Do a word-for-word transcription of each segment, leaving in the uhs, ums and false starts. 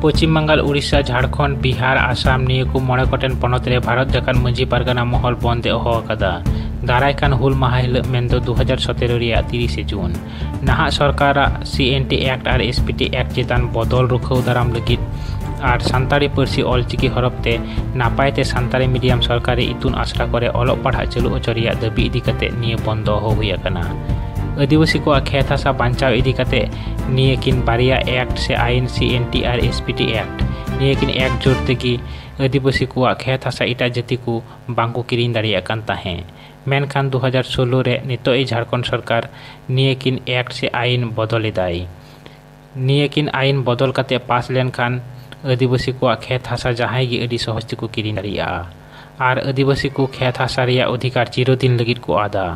ᱯᱚᱪᱷᱤᱢ ᱵᱟᱝᱜᱟᱞ, ᱩᱲᱤᱥᱥᱟ, ᱡᱷᱟᱲᱠᱷᱚᱸᱰ, ᱵᱤᱦᱟᱨ, ᱟᱥᱟᱢ, ᱱᱤᱭᱟᱹ ᱠᱚ ᱢᱚᱬᱮ ᱜᱚᱴᱮᱱ ᱯᱚᱱᱚᱛ ᱨᱮ ᱵᱷᱟᱨᱚᱛ ᱡᱟᱠᱟᱛ ᱢᱟᱹᱡᱷᱤ ᱯᱟᱨᱜᱟᱱᱟ ᱢᱚᱦᱚᱞ ᱵᱚᱱᱫ ᱮ ᱦᱚᱦᱚ ᱟᱠᱟᱫᱟ᱾ ᱫᱟᱨᱟᱭ ᱠᱟᱱ ᱦᱩᱞ ᱢᱟᱦᱟ ᱦᱤᱞᱚᱜ, ᱢᱮᱱᱫᱚ ᱫᱩ ᱦᱟᱡᱟᱨ ᱥᱚᱛᱮᱨᱚ ᱨᱮᱭᱟᱜ ᱛᱤᱨᱤᱥᱮ ᱡᱩᱱ᱾ ᱱᱟᱦᱟᱜ ᱥᱚᱨᱠᱟᱨᱟᱜ ᱥᱤ ᱮᱱ ᱴᱤ ᱮᱠᱴ ᱟᱨ ᱮᱥ ᱯᱤ ᱴᱤ ᱮᱠᱴ ᱪᱮᱛᱟᱱ ᱵᱚᱫᱚᱞ ᱨᱩᱠᱷᱟᱹᱣ ᱫᱟᱨᱟᱢ ᱞᱟᱹᱜᱤᱫ ᱟᱨ ᱥᱟᱱᱛᱟᱲᱤ ᱯᱟᱹᱨᱥᱤ ᱚᱞᱪᱤᱠᱤ ᱦᱚᱨᱚᱯ ᱛᱮ ᱱᱟᱯᱟᱭ ᱛᱮ ᱥᱟᱱᱛᱟᱲᱤ ᱢᱤᱰᱤᱭᱟᱢ ᱥᱚᱨᱠᱟᱨᱤ ᱤᱛᱩᱱ ᱟᱥᱲᱟ ᱠᱚᱨᱮ ᱚᱞᱚᱜ ᱯᱟᱲᱦᱟᱜ ᱪᱟᱹᱞᱩ ᱦᱚᱪᱚ ᱨᱮᱭᱟᱜ ᱫᱟᱹᱵᱤ ᱤᱫᱤ ᱠᱟᱛᱮ ᱱᱤᱭᱟᱹ ᱵᱚᱱᱫᱚ ᱦᱚᱦᱚ ᱦᱩᱭ ᱟᱠᱟᱱᱟ᱾ ᱟᱹᱫᱤᱵᱟᱹᱥᱤ ᱠᱚᱣᱟᱜ ᱠᱷᱮᱛ ᱦᱟᱥᱟ ᱵᱟᱧᱪᱟᱣ ᱤᱫᱤ ᱠᱟᱛᱮ ᱱᱤᱭᱟᱹ ᱠᱤᱱ ᱵᱟᱨᱭᱟ ᱮᱠᱴ ᱥᱮ ᱟᱭᱤᱱ, ᱥᱤ ᱮᱱ ᱴᱤ ᱟᱨ ᱮᱥ ᱯᱤ ᱴᱤ ᱮᱠᱴ, ᱱᱤᱭᱟᱹ ᱠᱤᱱ ᱮᱠᱴ ᱡᱳᱨ ᱛᱮᱜᱮ ᱟᱹᱫᱤᱵᱟᱹᱥᱤ ᱠᱚᱣᱟᱜ ᱠᱷᱮᱛ ᱦᱟᱥᱟ ᱮᱴᱟᱜ ᱡᱟᱹᱛᱤ ᱠᱚ ᱵᱟᱝ ᱠᱚ ᱠᱤᱨᱤᱧ ᱫᱟᱲᱮᱭᱟᱜ ᱠᱟᱱ ᱛᱟᱦᱮᱸ᱾ ᱢᱮᱱᱠᱷᱟᱱ ᱫᱩ ᱦᱟᱡᱟᱨ ᱥᱳᱞᱞᱳ ᱨᱮ ᱱᱤᱛᱚᱜ ᱤᱡ ᱡᱷᱟᱲᱠᱷᱚᱸᱰ ᱥᱚᱨᱠᱟᱨ ᱱᱤᱭᱟᱹ ᱠᱤᱱ ᱮᱠᱴ ᱥᱮ ᱟᱭᱤᱱ ᱵᱚᱫᱚᱞ ᱮᱫᱟᱭ᱾ ᱱᱤᱭᱟᱹ ᱠᱤᱱ ᱟᱭᱤᱱ ᱵᱚᱫᱚᱞ ᱠᱟᱛᱮ ᱯᱟᱥ ᱞᱮᱱᱠᱷᱟᱱ ᱟᱹᱫᱤᱵᱟᱹᱥᱤ ᱠᱚᱣᱟᱜ ᱠᱷᱮᱛ ᱦᱟᱥᱟ ᱡᱟᱦᱟᱸᱭ ᱜᱮ ᱟᱹᱰᱤ ᱥᱚᱦᱚᱡ ᱛᱮᱠᱚ ᱠᱤᱨᱤᱧ ᱫᱟᱲᱮᱭᱟᱜᱼᱟ᱾ ᱟᱨ ᱟᱹᱫᱤᱵᱟᱹᱥᱤ ᱠᱚ ᱠᱷᱮᱛ ᱦᱟᱥᱟ ᱨᱮᱭᱟᱜ ᱚᱫᱷᱤᱠᱟᱨ ᱪᱤᱨᱚᱫᱤᱱ ᱞᱟᱹᱜᱤᱫ ᱠᱚ ᱟᱫᱟ᱾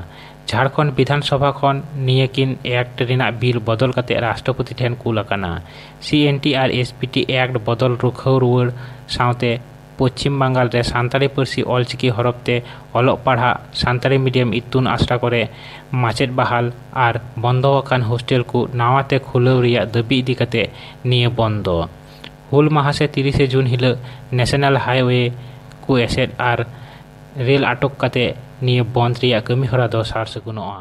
ᱡᱷᱟᱲᱠᱷᱚᱸᱰ ᱵᱤᱫᱷᱟᱱ ᱥᱚᱵᱷᱟ ᱠᱷᱚᱱ ᱱᱤᱭᱟᱹ ᱠᱤᱱ ᱮᱠᱴ ᱨᱮᱱᱟᱜ ᱵᱤᱞ ᱵᱚᱫᱚᱞ ᱠᱟᱛᱮ ᱨᱟᱥᱴᱨᱚᱯᱚᱛᱤ ᱴᱷᱮᱱ ᱠᱩᱞ ᱟᱠᱟᱱᱟ᱾ ᱥᱤ ᱮᱱ ᱴᱤ ᱟᱨ ᱮᱥ ᱯᱤ ᱴᱤ ᱮᱠᱴ ᱵᱚᱫᱚᱞ ᱨᱩᱠᱷᱟᱹᱣ ᱨᱩᱣᱟᱹᱲ ᱥᱟᱶᱛᱮ ᱯᱚᱪᱷᱤᱢ ᱵᱟᱝᱜᱟᱞ ᱨᱮ ᱥᱟᱱᱛᱟᱲᱤ ᱯᱟᱹᱨᱥᱤ ᱚᱞᱪᱤᱠᱤ ᱦᱚᱨᱚᱯ ᱛᱮ ᱚᱞᱚᱜ ᱯᱟᱲᱦᱟᱜ ᱥᱟᱱᱛᱟᱲᱤ ᱢᱤᱰᱤᱭᱟᱢ ᱤᱛᱩᱱ ᱟᱥᱲᱟ ᱠᱚᱨᱮ ᱢᱟᱪᱮᱫ ᱵᱟᱦᱟᱞ ᱟᱨ ᱵᱚᱱᱫᱚ ᱟᱠᱟᱱ ᱦᱳᱥᱴᱮᱞ ᱠᱚ ᱱᱟᱣᱟ ᱛᱮ ᱠᱷᱩᱞᱟᱹᱣ ᱨᱮᱭᱟᱜ ᱫᱟᱹᱵᱤ ᱤᱫᱤ ᱠᱟᱛᱮ ᱱᱤᱭᱟᱹ ᱵᱚᱱᱫᱚ᱾ ᱦᱩᱞ ᱢᱟᱦᱟ ᱥᱮ ᱛᱤᱨᱤᱥᱮ ᱡᱩᱱ ᱦᱤᱞᱚᱜ ᱱᱮᱥᱱᱟᱞ ᱦᱟᱭᱣᱮ ᱠᱚ ᱮᱥᱮᱫ ᱟᱨ ᱨᱮᱞ ᱟᱴᱚᱠ ᱠᱟᱛᱮ ᱱᱤᱭᱟᱹ ᱵᱚᱱᱫ ᱨᱮᱭᱟᱜ ᱠᱟᱹᱢᱤ ᱦᱚᱨᱟ ᱫᱚ ᱥᱟᱨ ᱥᱟᱹᱜᱩᱱᱚᱜᱼᱟ᱾